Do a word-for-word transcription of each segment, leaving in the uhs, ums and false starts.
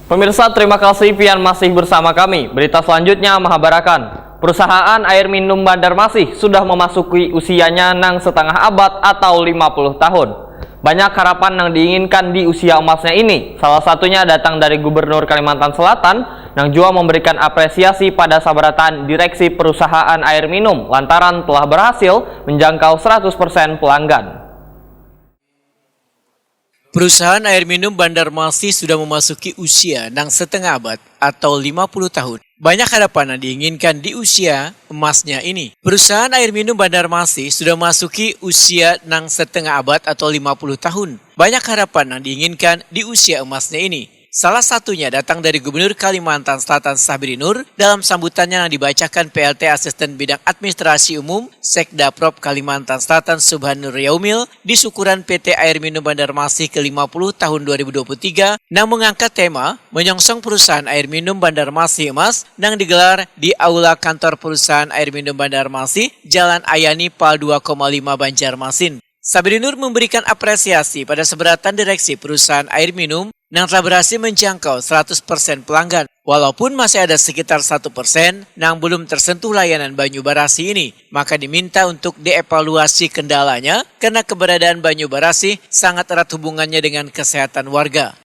Pemirsa, terima kasih pian masih bersama kami. Berita selanjutnya mahabarakan. Perusahaan air minum Banjarmasin sudah memasuki usianya nang setengah abad atau lima puluh tahun. Banyak harapan yang diinginkan di usia emasnya ini. Salah satunya datang dari Gubernur Kalimantan Selatan yang juga memberikan apresiasi pada sabarataan direksi perusahaan air minum lantaran telah berhasil menjangkau seratus persen pelanggan. Perusahaan air minum Banjarmasin sudah memasuki usia nang setengah abad atau lima puluh tahun. Banyak harapan yang diinginkan di usia emasnya ini. Perusahaan air minum Banjarmasin sudah memasuki usia nang setengah abad atau lima puluh tahun. Banyak harapan yang diinginkan di usia emasnya ini. Salah satunya datang dari Gubernur Kalimantan Selatan Sahbiri Nur dalam sambutannya yang dibacakan P L T Asisten Bidang Administrasi Umum Sekda Prop Kalimantan Selatan Subhan Nur Yaumil di syukuran P T Air Minum Banjarmasin ke lima puluh tahun dua ribu dua puluh tiga nang mengangkat tema menyongsong perusahaan air minum Banjarmasin emas nang digelar di Aula Kantor Perusahaan Air Minum Banjarmasin, Jalan Ayani Pal dua koma lima Banjarmasin. Sahbiri Nur memberikan apresiasi pada sabarataan direksi perusahaan air minum nang telah berhasil menjangkau seratus persen pelanggan, walaupun masih ada sekitar satu persen nang belum tersentuh layanan banyu barasih ini, maka diminta untuk dievaluasi kendalanya karena keberadaan banyu barasih sangat erat hubungannya dengan kesehatan warga.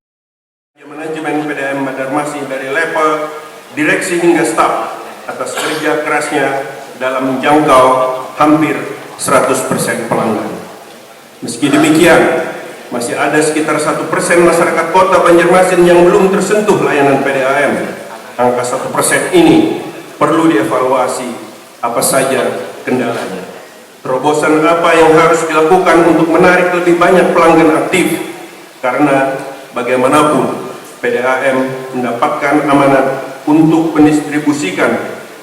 Manajemen P D A M Banjarmasin dari level direksi hingga staf atas kerja kerasnya dalam menjangkau hampir seratus persen pelanggan. Meski demikian, masih ada sekitar satu persen masyarakat kota Banjarmasin yang belum tersentuh layanan P D A M. Angka satu persen ini perlu dievaluasi apa saja kendalanya. Terobosan apa yang harus dilakukan untuk menarik lebih banyak pelanggan aktif? Karena bagaimanapun P D A M mendapatkan amanat untuk mendistribusikan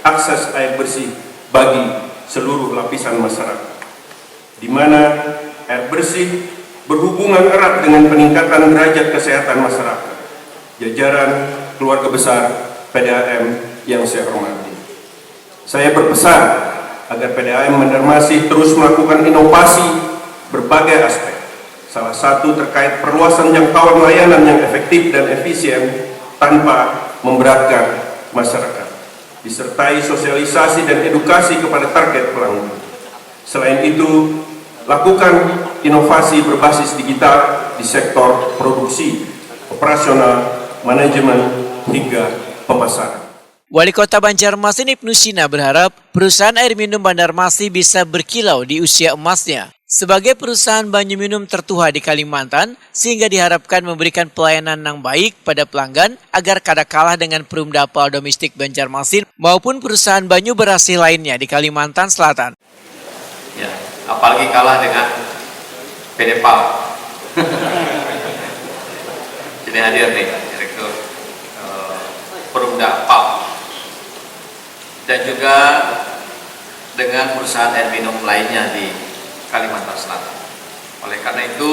akses air bersih bagi seluruh lapisan masyarakat, di mana air bersih berhubungan erat dengan peningkatan derajat kesehatan masyarakat. Jajaran keluarga besar P D A M yang saya hormati, saya berpesan agar P D A M Banjarmasin terus melakukan inovasi berbagai aspek. Salah satu terkait perluasan jangkauan layanan yang efektif dan efisien tanpa memberatkan masyarakat, disertai sosialisasi dan edukasi kepada target pelanggan. Selain itu, lakukan inovasi berbasis digital di sektor produksi, operasional, manajemen, hingga pemasaran. Wali Kota Banjarmasin Ibnu Sina berharap perusahaan air minum Banjarmasin bisa berkilau di usia emasnya sebagai perusahaan banyu minum tertua di Kalimantan, sehingga diharapkan memberikan pelayanan yang baik pada pelanggan agar kada kalah dengan Perumda Pal Domestik Banjarmasin maupun perusahaan banyu barasih lainnya di Kalimantan Selatan. Ya, apalagi kalah dengan P D Pal. Sini hadir nih, Direktur eh, Perumda Pal. Dan juga dengan perusahaan air minum lainnya di Kalimantan Selatan. Oleh karena itu,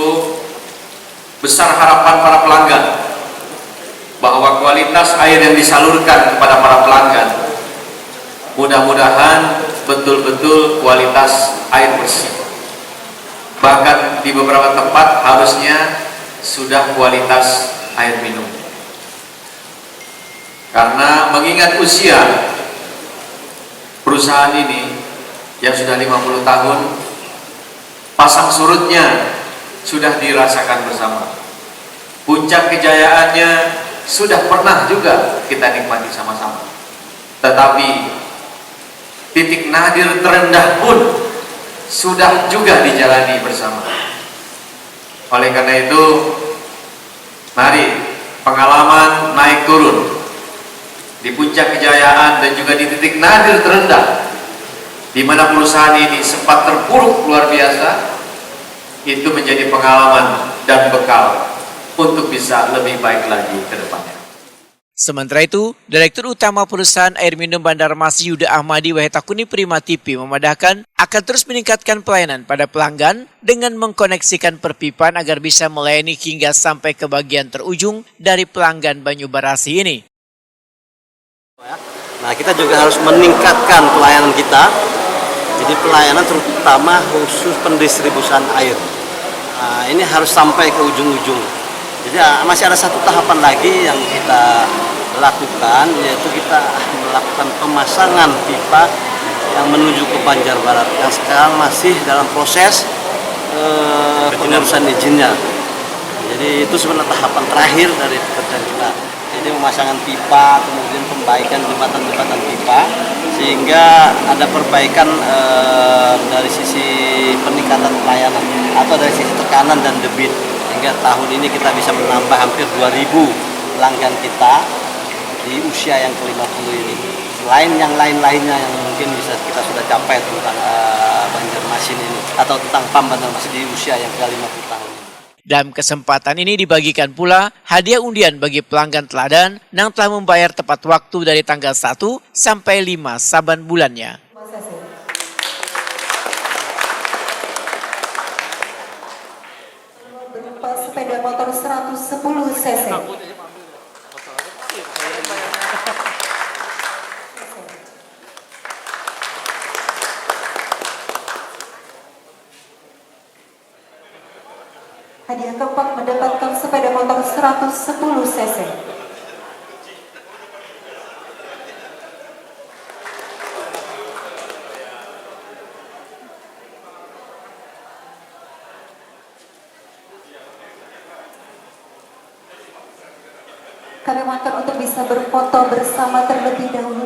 besar harapan para pelanggan bahwa kualitas air yang disalurkan kepada para pelanggan mudah-mudahan betul-betul kualitas air bersih. Bahkan di beberapa tempat harusnya sudah kualitas air minum. Karena mengingat usia perusahaan ini yang sudah lima puluh tahun, pasang surutnya sudah dirasakan bersama. Puncak kejayaannya sudah pernah juga kita nikmati sama-sama. Tetapi titik nadir terendah pun sudah juga dijalani bersama. Oleh karena itu, mari pengalaman naik turun di puncak kejayaan dan juga di titik nadir terendah di mana perusahaan ini sempat terpuruk luar biasa, itu menjadi pengalaman dan bekal untuk bisa lebih baik lagi ke depannya. Sementara itu, Direktur Utama Perusahaan Air Minum Banjarmasin Yuda Ahmadi wahai Takuni Prima T V memadahkan akan terus meningkatkan pelayanan pada pelanggan dengan mengkoneksikan perpipaan agar bisa melayani hingga sampai ke bagian terujung dari pelanggan banyu barasih ini. Nah, kita juga harus meningkatkan pelayanan kita. Jadi pelayanan terutama khusus pendistribusian air. Nah, ini harus sampai ke ujung-ujung. Jadi, ah, masih ada satu tahapan lagi yang kita lakukan, yaitu kita melakukan pemasangan pipa yang menuju ke Banjar Barat, yang sekarang masih dalam proses eh, pengurusan izinnya. Jadi, itu sebenarnya tahapan terakhir dari pekerjaan kita. Jadi, pemasangan pipa, kemudian pembaikan jembatan-jembatan pipa, sehingga ada perbaikan eh, dari sisi peningkatan pelayanan atau dari sisi tekanan dan debit, sehingga tahun ini kita bisa menambah hampir dua ribu pelanggan kita di usia yang ke lima puluh ini. Selain yang lain-lainnya yang mungkin bisa kita sudah capai tentang eh, Banjarmasin ini atau tentang pam Banjarmasin di usia yang ke lima puluh tahun ini. Dalam kesempatan ini dibagikan pula hadiah undian bagi pelanggan teladan nang telah membayar tepat waktu dari tanggal satu sampai lima saban bulannya. Berupa sepeda motor seratus sepuluh cc. Hadiah keempat mendapatkan sepeda motor seratus sepuluh cc. Kami mohonkan untuk bisa berfoto bersama terlebih dahulu.